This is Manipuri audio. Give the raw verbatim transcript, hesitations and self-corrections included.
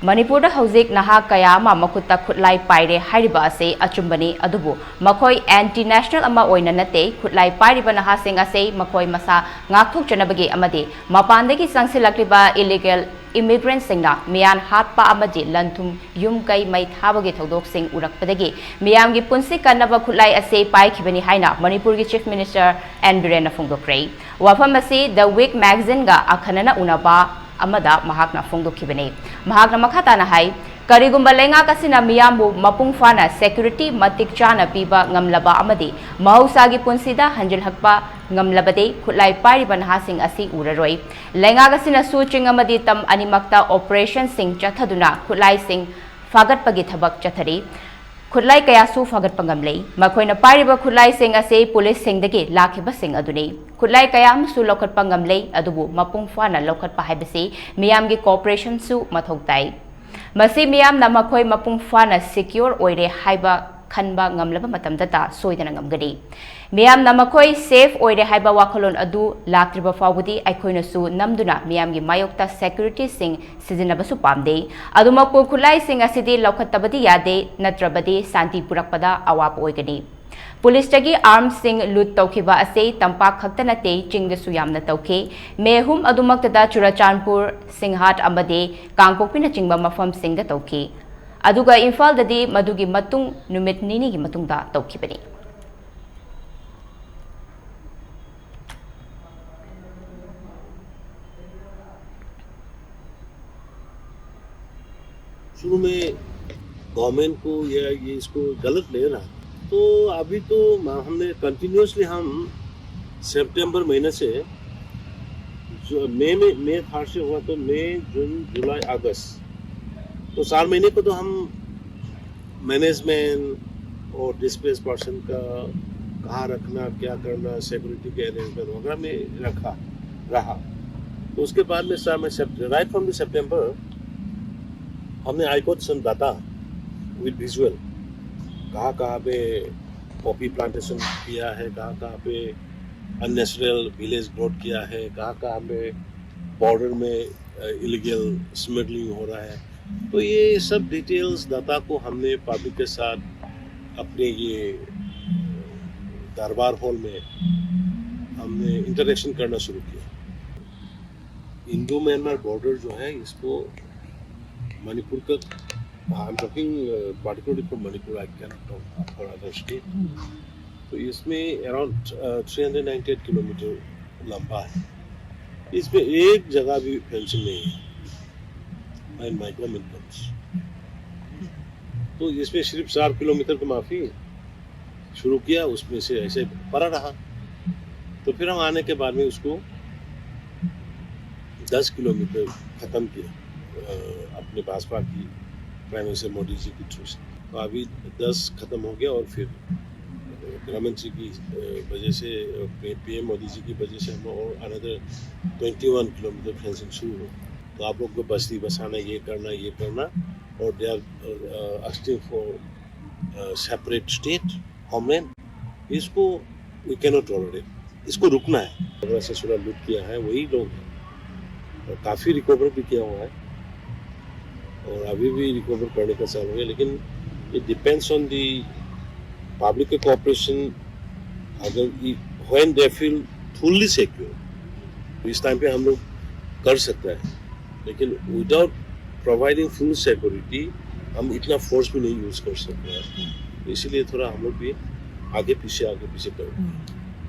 ꯃꯅꯤꯄꯨꯔꯗ ꯍꯧꯖꯤꯛ ꯅꯍꯥ ꯀꯌꯥ ꯑꯃ ꯃꯈꯨꯠꯇ ꯈꯨꯠꯂꯥꯏ ꯄꯥꯏꯔꯦ ꯍꯥꯏꯔꯤꯕ ꯑꯁꯤ ꯑꯆꯨꯝꯕꯅꯤ, ꯑꯗꯨꯕꯨ ꯃꯈꯣꯏ ꯑꯦꯟꯇꯤ ꯅꯦꯁꯅꯦꯜ ꯑꯃ ꯑꯣꯏꯅ ꯅꯠꯇꯦ꯫ ꯈꯨꯠꯂꯥꯏ ꯄꯥꯏꯔꯤꯕ ꯅꯍꯥꯁꯤꯡ ꯑꯁꯤ ꯃꯈꯣꯏ ꯃꯁꯥ ꯉꯥꯛꯊꯣꯛꯆꯅꯕꯒꯤ ꯑꯃꯗꯤ ꯃꯄꯥꯟꯗꯒꯤ ꯆꯪꯁꯤꯜꯂꯛꯂꯤꯕ ꯏꯂꯤꯒꯦꯜ ꯏꯃꯤꯒ꯭ꯔꯦꯟꯠꯁꯤꯡꯅ ꯃꯤꯌꯥꯟ ꯍꯥꯠꯄ ꯑꯃꯗꯤ ꯂꯟ ꯊꯨꯝ, ꯌꯨꯝ ꯀꯩ ꯃꯩ ꯊꯥꯕꯒꯤ ꯊꯧꯗꯣꯛꯁꯤꯡ ꯎꯔꯛꯄꯗꯒꯤ ꯃꯤꯌꯥꯝꯒꯤ ꯄꯨꯟꯁꯤ ꯀꯟꯅꯕ ꯈꯨꯠꯂꯥꯏ ꯑꯁꯤ ꯄꯥꯏꯈꯤꯕꯅꯤ ꯍꯥꯏꯅ ꯃꯅꯤꯄꯨꯔꯒꯤ ꯆꯤꯐ ꯃꯤꯅꯤꯁꯇꯔ ꯑꯦꯟ ꯕꯤꯔꯦꯟꯅ ꯐꯣꯡꯗꯣꯛꯈ꯭ꯔꯦ꯫ ꯋꯥꯐꯝ ꯑꯁꯤ ꯗ ꯋꯤꯛ ꯃꯦꯒꯥꯖꯤꯟꯒ ꯑꯈꯟꯅꯅ ꯎꯅꯕ ꯑꯃꯗ ꯃꯍꯥꯛꯅ ꯐꯣꯡꯗꯣꯛꯈꯤꯕꯅꯤ꯫ ꯃꯍꯥꯛꯅ ꯃꯈꯥ ꯇꯥꯅ ꯍꯥꯏ, ꯀꯔꯤꯒꯨꯝꯕ ꯂꯩꯉꯥꯛ ꯑꯁꯤꯅ ꯃꯤꯌꯥꯝꯕꯨ ꯃꯄꯨꯡ ꯐꯥꯅ ꯁꯦꯀ꯭ꯌꯨꯔꯤꯇꯤ ꯃꯇꯤꯛ ꯆꯥꯅ ꯄꯤꯕ ꯉꯝꯂꯕ ꯑꯃꯗꯤ ꯃꯍꯧꯁꯥꯒꯤ ꯄꯨꯟꯁꯤꯗ ꯍꯟꯖꯤꯜꯂꯛꯄ ꯉꯝꯂꯕꯗꯤ ꯈꯨꯠꯂꯥꯏ ꯄꯥꯏꯔꯤꯕ ꯅꯍꯥꯁꯤꯡ ꯑꯁꯤ ꯎꯔꯔꯣꯏ꯫ ꯂꯩꯉꯥꯛ ꯑꯁꯤꯅꯁꯨ ꯆꯤꯡ ꯑꯃꯗꯤ ꯇꯝ ꯑꯅꯤꯃꯛꯇ ꯑꯣꯄꯔꯦꯁꯟꯁꯤꯡ ꯆꯠꯊꯗꯨꯅ ꯈꯨꯠꯂꯥꯏꯁꯤꯡ ꯐꯥꯒꯠꯄꯒꯤ ꯊꯕꯛ ꯆꯠꯊꯔꯤ꯫ ꯈꯨꯠꯂꯥꯏ ꯀꯌꯥꯁꯨ ꯐꯥꯒꯠꯄ ꯉꯝꯂꯦ꯫ ꯃꯈꯣꯏꯅ ꯄꯥꯏꯔꯤꯕ ꯈꯨꯠꯂꯥꯏꯁꯤꯡ ꯑꯁꯤ ꯄꯨꯂꯤꯁꯁꯤꯡꯗꯒꯤ ꯂꯥꯛꯈꯤꯕꯁꯤꯡ ꯑꯗꯨꯅꯤ꯫ ꯈꯨꯠꯂꯥꯏ ꯀꯌꯥ ꯑꯃꯁꯨ ꯂꯧꯈꯠꯄ ꯉꯝꯂꯦ, ꯑꯗꯨꯕꯨ ꯃꯄꯨꯡ ꯐꯥꯅ ꯂꯧꯈꯠꯄ ꯍꯥꯏꯕꯁꯤ ꯃꯤꯌꯥꯝꯒꯤ ꯀꯣꯑꯣꯄꯔꯦꯁꯟꯁꯨ ꯃꯊꯧ ꯇꯥꯏ꯫ ꯃꯁꯤ ꯃꯤꯌꯥꯝꯅ ꯃꯈꯣꯏ ꯃꯄꯨꯡ ꯐꯥꯅ ꯁꯦꯀ꯭ꯌꯣꯔ ꯑꯣꯏꯔꯦ ꯍꯥꯏꯕ ꯈꯟꯕ ꯉꯝꯂꯕ ꯃꯇꯝꯗꯇ ꯁꯣꯏꯗꯅ ꯉꯝꯒꯅꯤ꯫ ꯃꯤꯌꯥꯝꯅ ꯃꯈꯣꯏ ꯁꯦꯐ ꯑꯣꯏꯔꯦ ꯍꯥꯏꯕ ꯋꯥꯈꯜꯂꯣꯟ ꯑꯗꯨ ꯂꯥꯛꯇ꯭ꯔꯤꯕ ꯐꯥꯎꯕꯗꯤ ꯑꯩꯈꯣꯏꯅꯁꯨ ꯅꯝꯗꯨꯅ ꯃꯤꯌꯥꯝꯒꯤ ꯃꯥꯌꯣꯛꯇ ꯁꯦꯀ꯭ꯌꯨꯔꯤꯇꯤꯁꯤꯡ ꯁꯤꯖꯤꯟꯅꯕꯁꯨ ꯄꯥꯝꯗꯦ꯫ ꯑꯗꯨꯃꯛꯄꯨ ꯈꯨꯠꯂꯥꯏꯁꯤꯡ ꯑꯁꯤꯗꯤ ꯂꯧꯈꯠꯇꯕꯗꯤ ꯌꯥꯗꯦ, ꯅꯠꯇ꯭ꯔꯕꯗꯤ ꯁꯥꯟꯇꯤ ꯄꯨꯔꯛꯄꯗ ꯑꯋꯥꯕ ꯑꯣꯏꯒꯅꯤ꯫ ꯄꯨꯂꯤꯁꯇꯒꯤ ꯑꯥꯔꯝꯁꯤꯡ ꯂꯨꯠ ꯇꯧꯈꯤꯕ ꯑꯁꯤ ꯇꯝꯄꯥꯛ ꯈꯛꯇ ꯅꯠꯇꯦ, ꯆꯤꯡꯗꯁꯨ ꯌꯥꯝꯅ ꯇꯧꯈꯤ꯫ ꯃꯦ ꯑꯍꯨꯝ ꯑꯗꯨꯃꯛꯇꯗ ꯆꯨꯔꯆꯥꯟꯄꯨꯔ, ꯁꯤꯡꯍꯥꯠ ꯑꯃꯗꯤ ꯀꯥꯡꯄꯣꯛꯄꯤꯅꯆꯤꯡꯕ ꯃꯐꯝꯁꯤꯡꯗ ꯇꯧꯈꯤ꯫ ꯑꯗꯨꯒ ꯏꯝꯐꯥꯜꯗꯗꯤ ꯃꯗꯨꯒꯤ ꯃꯇꯨꯡ ꯅꯨꯃꯤꯠ ꯅꯤꯅꯤꯒꯤ ꯃꯇꯨꯡꯗ ꯇꯧꯈꯤꯕꯅꯤ꯫ शुरू में गवर्नमेंट को या ये इसको गलत ले रहा, तो अभी तो म-, हमने कंटिन्यूअसली हम सितंबर महीने से, जो मई में, मई थर्ड से हुआ तो मई, जून, जुलाई, अगस्त, तो चार महीने को तो हम मैनेजमेंट और डिस्प्लेस पर्सन का कहाँ रखना, क्या करना, सिक्योरिटी के अरेंजमेंट वगैरह में रखा रहा। तो उसके बाद में सर, मैं Sep-, right from the September हमने I got some data with visual, कहाँ कहाँ पे पॉपी प्लांटेशन किया है, कहाँ कहाँ पे अननेचुरल विलेज ग्रोथ किया है, कहाँ कहाँ पे बॉर्डर में इलीगल स्मगलिंग हो रहा है। तो ये सब डिटेल्स, डाटा को हमने पब्लिक के साथ अपने ये दरबार हॉल में हमने इंटरेक्शन करना शुरू किया। इंडो म्यांमार बॉर्डर जो है, इसको मणिपुर का, I'm talking particularly for Manipur, I cannot talk for other state. तो इसमें around three hundred ninety eight kilometre लंबा है। इसमें एक जगह भी फेंसिंग नहीं है, माइंड माइक्रो मिनटम्स। तो इसमें सिर्फ चार किलोमीटर का माफी शुरू किया, उसमें से ऐसे पड़ा रहा। तो फिर हम आने के बाद में उसको दस किलोमीटर ख़त्म किया, अ, अपने भाजपा की, प्राइम मिनिस्टर मोदी जी की थ्रू से। तो अभी दस ख़त्म हो गया और फिर ग्रामीण जी की, अ, वजह से, पीएम मोदी जी की वजह से हम और another twenty one kilometre fencing शुरू हो। तो आप लोग को बस्ती बसाना, ये करना, ये करना, और they are asking for separate state, homeland। इसको वी कैन नॉट टॉलरेट, इसको रुकना है। अगर ऐसा सुना लूट किया है, वही लोग हैं, और काफ़ी रिकवर भी किया हुआ है और अभी भी रिकवर करने का चालू है, लेकिन it depends on the public cooperation। अगर when they feel fully secure, तो इस टाइम पे हम लोग कर सकते हैं, लेकिन विदाउट प्रोवाइडिंग फुल सिक्योरिटी हम इतना फोर्स भी नहीं यूज़ कर सकते हैं। तो इसीलिए थोड़ा हम लोग भी आगे पीछे, आगे पीछे कर रहे हैं।